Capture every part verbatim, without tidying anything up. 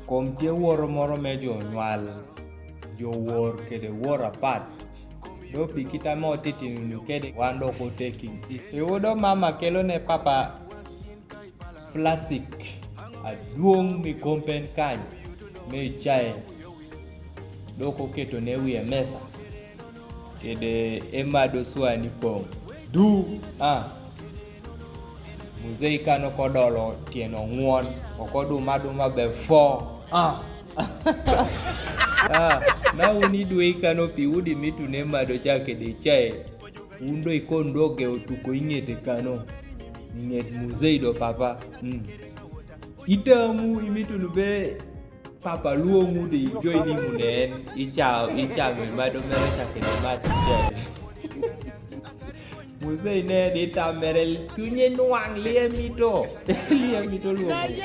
Kom tye woro moro me jo nywal, jo wor kede wor apat. Do pi kita mo titi nu kede wan do ko taking it. Iwudo mama kelo ne papa plastic aduong' mi kompen kany me chai. Do ko keto ne wiye mesa. Kede e mado swani pong'. Du, ah. Muzei kano kodolo tieno ng'won, okoduma duma be fo. Ah. Ah, na un idwe kano pi udi mitune mado cha kede chai. Un do ikon do ge otuko ing'ete kano. Ing'et muzei do papa. Mm. Itamu imitunu be papa luong'u de ijoin imunen, icha, icha mi mado mere cha kede mati chai. Muzei ne di ta mere chunye nwang' liye mito. Liye mito luong'u.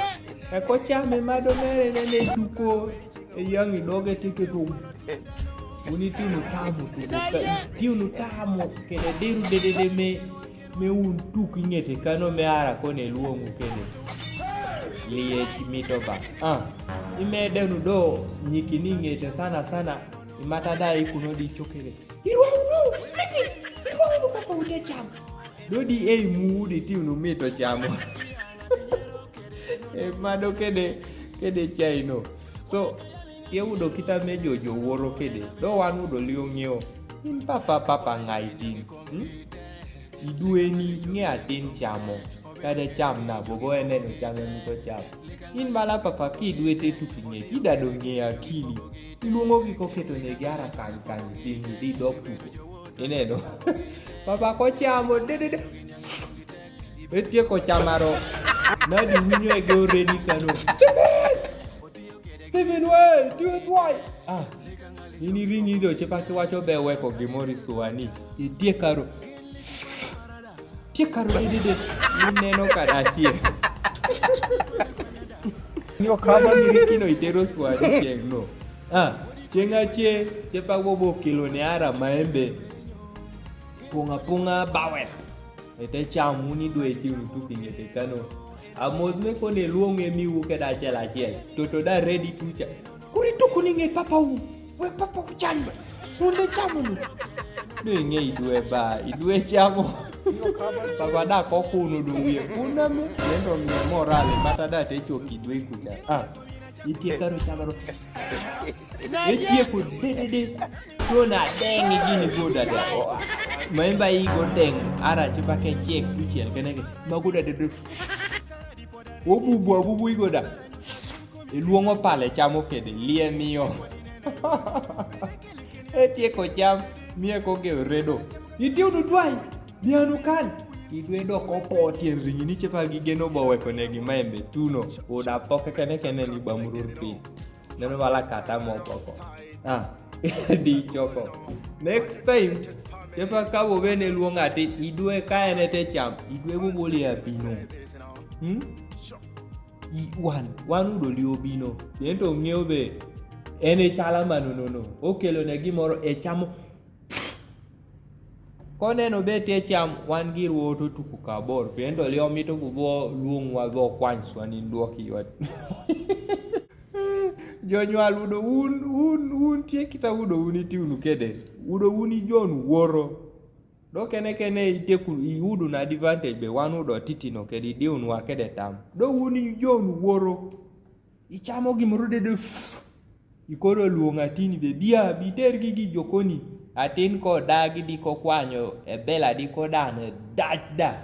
E ko cha mi mado mere ne ne tuko. E yang' idoge tike tum. Uni tiunu tamu tuko. Tiunu tamu kede diru dedede me me un tuk ing'ete kano me ara kone luong'u kene. Liye mito ba. Ah. Imede nu do nyikini ing'ete sana sana. Imata da ikuno di chokere. Irwa unu, stiki. Irwa unu papa ute cham. Do di ei mu di tiunu mito chamo. E mado kede, kede chai no. So, tie udo kita me jo jo woro kede. Do wan udo liong'io. In papa, papa ng'ai tin. Hmm? Idwe ni ng'e atin chamo. Kade cham na bobo ene no cham eni to cham. In mala papa ki idwe te tuki ng'e. Ida do ng'e akili. Iluongo gi ko keto ne gi ara kany kany chini di dok tuko. Ineno. Papa ko chamo de de de. Etie ko chamaro. Na di winyo e ge oredi kano. Stephen! Stephen, we, do it, why? Ah, ini ringi do, chepa ki wacho be weko gimoro i suani. Itie karo. Tie karo de de de. Ineno kada tie. Nyo kama ni rikino itero suani cheng no. Ah, cheng ache, chepa bobo kilo ne ara maembe. Punga punga bawe. Ete cham uni dwe ti unu tuki ng'ete kano. Amos me kone luong emi wu keda chela chel. Toto da ready tucha. Kuri tuku ni ng'e papa wu. We papa wu cham. Unde cham unu. Dwe ng'e idwe ba, idwe chamo. Papa da ko kunu du wie. Kuna me. Nendo ng'e morale, mata da te choki dwe kucha. Ah. Itie karo chamaro. Etie ko de de de. To na deng gini goda de. Maembe i go deng. Ara chepa ke chek tu chel kene ke. Ma goda de de. Obubu, obubu i goda. Iluongo pale chamo kede. Lie miyo. Etie ko cham. Mie ko ge redo. Itie unu twai. Bianu kan. Idwe do ko po tien ringi ni chepa gi geno bo weko ne gi maembe tuno. Oda po ke kene kene ni bamurur pi. Neno bala kata mo poko. Ah, di choko. Next time, chepa ka bo bene luong ati, idwe ka ene te cham, idwe bo boli abino. Hmm? I wan, wan udo li obino. Yento ng'eyo be, ene chala mano no no. Okelo ne gimoro e chamo. Koneno be tie cham, wan gi ruoto tuku kabor. Pien to lio mito bubo luong wa bo kwany swani nduoki yot. Jonywal udo un, un, un tie kita udo un iti unu kede. Udo un i jon woro. Do kene kene ite ku i udo na advantage be wan udo titi no kede di un wa kede tam. Do un i jon woro. Ichamo gimoro dede. Ikoro luong atin be bia, bi ter gi gi jokoni. Atin ko dagi di ko kwanyo, e bela di ko dane, daj da.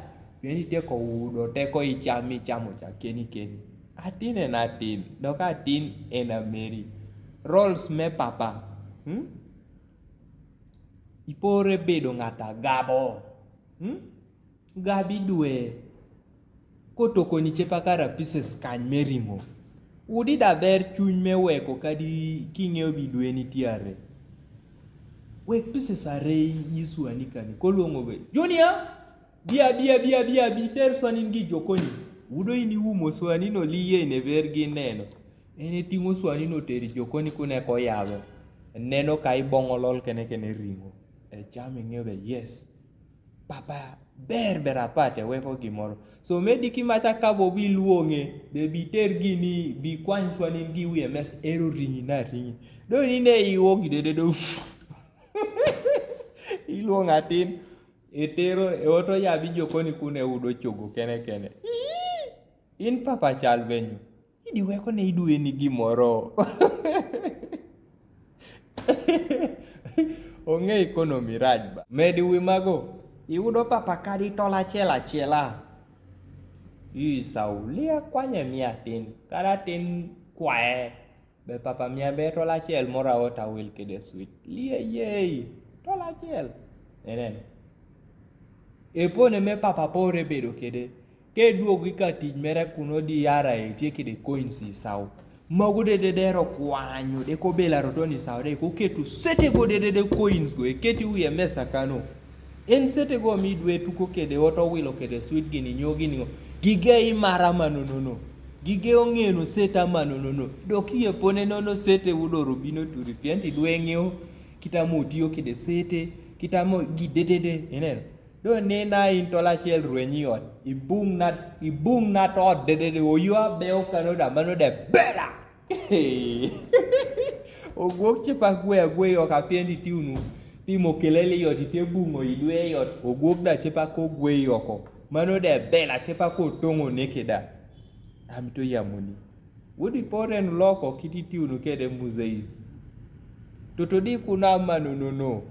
Beni te ko udo, te ko icham, ichamo cha keni keni. Atin en atin, dok atin en ameri. Roles me papa. Hmm? Ipore bedo ng'ata gabo. Hmm? Gabi dwe. Kotokoni chepa kara pieces kany me ring'o. Udi da ber chuny me weko kadi king'eyo bi dwe ni tiare. Wek pieces are iswani kani. Koluong'o be. Junior! Bia, bia, bia, bia, bi ter swani gi jokoni. Udo ini umo swani no liye ne ber gi neno. Ene ting'o swani no teri jokoni kune ko yabo. Neno ka ibong'o lol kene kene ring'o. E cham ing'eyo be, yes. Papa Ber ber apat, e weko gimoro. So me diki mata kabo bi luonge, be bi ter gini, bi kwany swanin gi wiye mes, ero ringi na ringi. Do ni ne iwo gidede do. Iluong atin, e tero, e oto ya bi jokoni kune udo chogo kene kene. Ii! In papa chal benyo. Idi weko ne idueni gimoro. Onge economy raj ba. Medi wi mago. Iyudo papa kadi tol achiel achiel a. Isau, lia kwanye mia tin. Kara tin kwaye. Be papa mia be tol achiel moro aota wil kede sweet. Lia yei. Tol achiel. Enen. Epone me papa pore bedo kede. Ke duogi ka tij mere kuno di yara e tie kede coins isau. Mago dedede ero kwanyo de ko bela roto ni isau de ko ketu sete go dedede coins go e keti wiye mesa kano. En sete go mi dwe tuko kede oto wilo kede sweet gini nyo gini go. Gige imara ma nonono. Gige ong'eno sete ma nonono. Dok iye pone nono sete udo rubino turi pienti dwe ng'eyo. Kita mo tiyo kede sete. Kita mo gi dedede. Ineno. Do nena in tol achiel rwenyi ot. Ibung' na, ibung' na to ot dedede. Oyo abeyo kano da mano de bela. Ogwok cepa gwe agwe yok apiendi ti unu. Timo kelele yot ite bung'o idwe yot. Ogwok da cepa ko gwe yoko. Mano de bela cepa ko tong'o neke da. Amito yamoni. Wudi poren loko kiti ti unu kede muzeis. Toto di kuna mano nono.